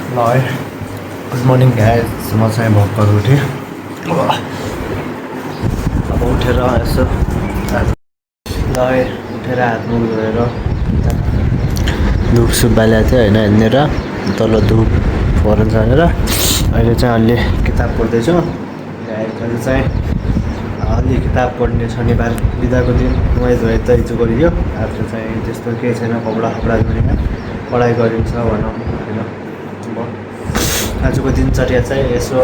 Good morning guys, म चाहिँ भर्खर उठेँ। अब उठेर यसो उठेर हातमुख धोएर धुप सुप बालेको थियो होइन, हिँडेर तल धुप फोरन छानेर अहिले चाहिँ अलि किताब पढ्दैछु। अहिले चाहिँ अलि किताब पढ्ने शनिबार बिदाको दिन नुहाइ धुवाइ त हिजो गरियो। आज चाहिँ त्यस्तो केही छैन, कपडा धुने पढाइ गरिन्छ भनौँ होइन। आजको दिनचर्या चाहिँ यसो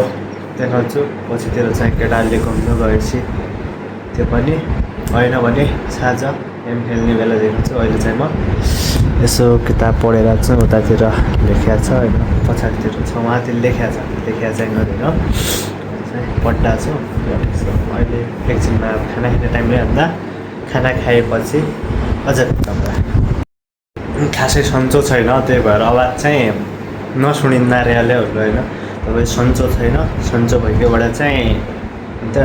देखाउँछु, पछितिर चाहिँ केटाहरूले घुम्नु गएपछि त्यो पनि होइन भने साँझ गेम खेल्ने बेला देखाउँछु। अहिले चाहिँ म यसो किताब पढेर चाहिँ उतातिर लेखिया छ होइन, पछाडितिर छ उहाँतिर लेखिया चाहिँ होइन, पढ्दा छु। अहिले एकछिनमा खाना खाने टाइम भइहाल्दा खाना खाएपछि अझ खासै सन्चो छैन, त्यही भएर आवाज चाहिँ नसुनिँदा रेलेहरू होइन। तपाईँ सन्चो छैन, सन्चो भएकोबाट चाहिँ अन्त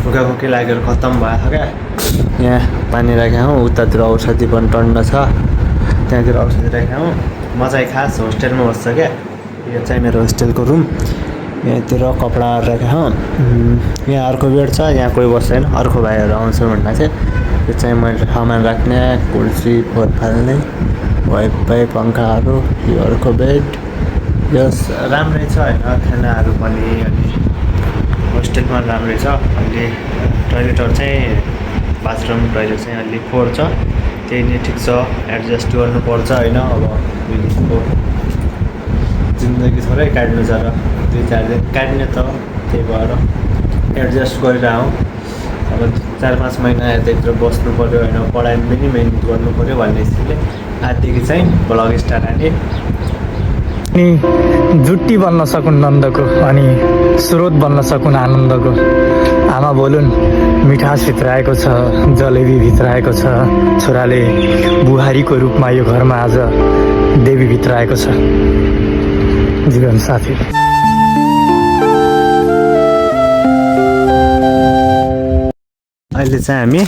खुर्खाखुर्की लागेर खत्तम भएको क्या। यहाँ पानी राखेको हौँ, उतातिर औषधि पनि टन्न छ, त्यहाँतिर औषधि राखेको हौँ। म चाहिँ खास होस्टेलमा बस्छ क्या, यो चाहिँ मेरो होस्टेलको रुम। यहाँतिर कपडाहरू राखेको हौँ, यहाँ अर्को बेड छ, यहाँ कोही बस्दैन, अर्को भाइहरू आउँछ भन्दा चाहिँ यो चाहिँ मैले सामान राख्ने कुर्सी फोहोर फाल्ने वाइफाई पङ्खाहरू, यो अर्को बेड। यो राम्रै छ होइन, खानाहरू पनि अनि होस्टेलमा राम्रै छ। अलि टोइलेटहरू चाहिँ बाथरुम टोइलेट चाहिँ अलि फोहोर छ, त्यही नै ठिक छ, एडजस्ट गर्नुपर्छ होइन। अब जिन्दगी थोरै काट्नु छ र 2-4 दिन काट्ने त, त्यही भएर एडजस्ट गरिरहँ। अब 4-5 महिना यतातिर बस्नु पऱ्यो होइन, पढाइमा पनि मेहनत गर्नु पऱ्यो भन्ने हिसाबले आजदेखि चाहिँ ब्लग स्टार्ट हाने। अनि जुट्टी बन्न सकुन् नन्दको, अनि स्रोत बन्न सकुन् आनन्दको। आमा बोलुन् मिठास भित्राएको छ, जलेबी भित्राएको छ, छोराले बुहारीको रूपमा यो घरमा आज देवी भित्राएको छ। जीवन साथी अहिले चाहिँ हामी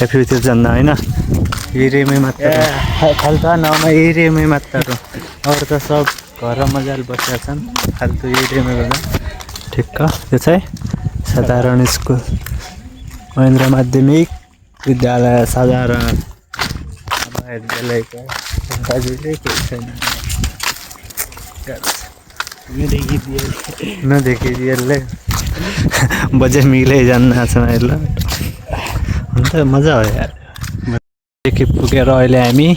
एफयुतिर जान्न होइन, एरियामै मात्र फाल्तु नभए एरियामै मात्र हो। अरू त सब घर मजाले बसेका छन्, फाल्तु एरियामै गर्दा ठिक्क। त्यो चाहिँ साधारण स्कुल महेन्द्र माध्यमिक विद्यालय साधारण विद्यालयको दाजुले केही छैन नदेखिदिएले बजेट मिलै जान्न ल। अन्त मजा हो यार। देखि पुगेर अहिले हामी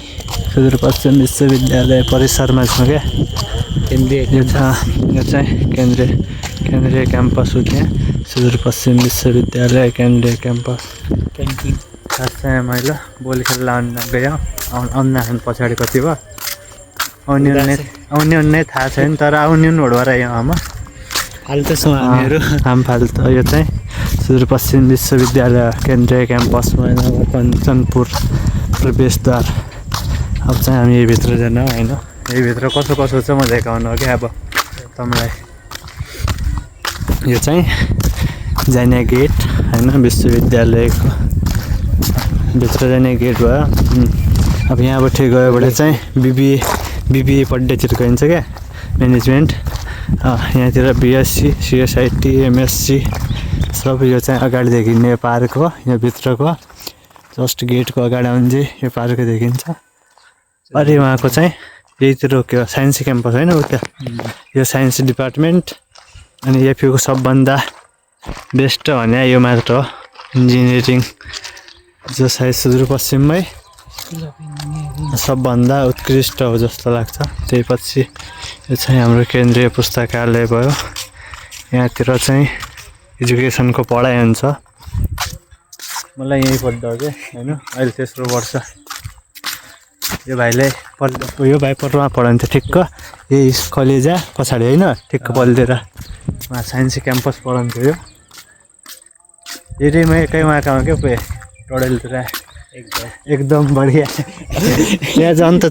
सुदूरपश्चिम विश्वविद्यालय परिसरमा छौँ क्या। यो चाहिँ केन्द्रीय क्याम्पस हो, त्यहाँ सुदूरपश्चिम विश्वविद्यालय केन्द्रीय क्याम्पस। खास चाहिँ मैले बोल खेल्न गयो, आउन पछाडि कति भयो आउने नै थाहा छैन, तर आउने भएर यहाँमा फाल्तु छौँ हामीहरू, हाम फाल्तु। यो चाहिँ सुदूरपश्चिम विश्वविद्यालय केन्द्रीय क्याम्पस कञ्चनपुर प्रवेशद्वार। अब चाहिँ हामी यहीभित्र जानु होइन, यहीभित्र कसो छ म देखाउनु हो क्या अब तपाईँलाई। यो चाहिँ जाने गेट होइन, विश्वविद्यालयको भित्र जाने गेट भयो। अब यहाँबाट गयोबाट चाहिँ बिबिए पढ्दैतिर गइन्छ क्या, म्यानेजमेन्ट। यहाँतिर बिएससी सिएसआइटी एमएससी सब यो चाहिँ अगाडि देखिने पार्क हो। यहाँ भित्रको जस्ट गेटको अगाडि आउने यो पार्क देखिन्छ। अनि उहाँको चाहिँ यहीतिर के हो साइन्स क्याम्पस होइन, उता यो साइन्स डिपार्टमेन्ट। अनि एफयुको सबभन्दा बेस्ट भने यो मात्र हो, इन्जिनियरिङ, जो सायद सुदूरपश्चिममै सबभन्दा उत्कृष्ट हो जस्तो लाग्छ। त्यही पछि यो चाहिँ हाम्रो केन्द्रीय पुस्तकालय भयो। यहाँतिर चाहिँ एजुकेसनको पढाइ हुन्छ। मलाई यहीँ पढ्दा हो क्या होइन, अहिले तेस्रो वर्ष। यो भाइ पढ्नुमा पढाउँथ्यो ठिक्क, यही कलेजा पछाडि होइन, ठिक्क पल्टेर उहाँ साइन्स क्याम्पस पढाउँथ्यो। यो एरियामा एकै उहाँको क्या पुगे टोडलतिर एकदम बढिया। यहाँ झन् त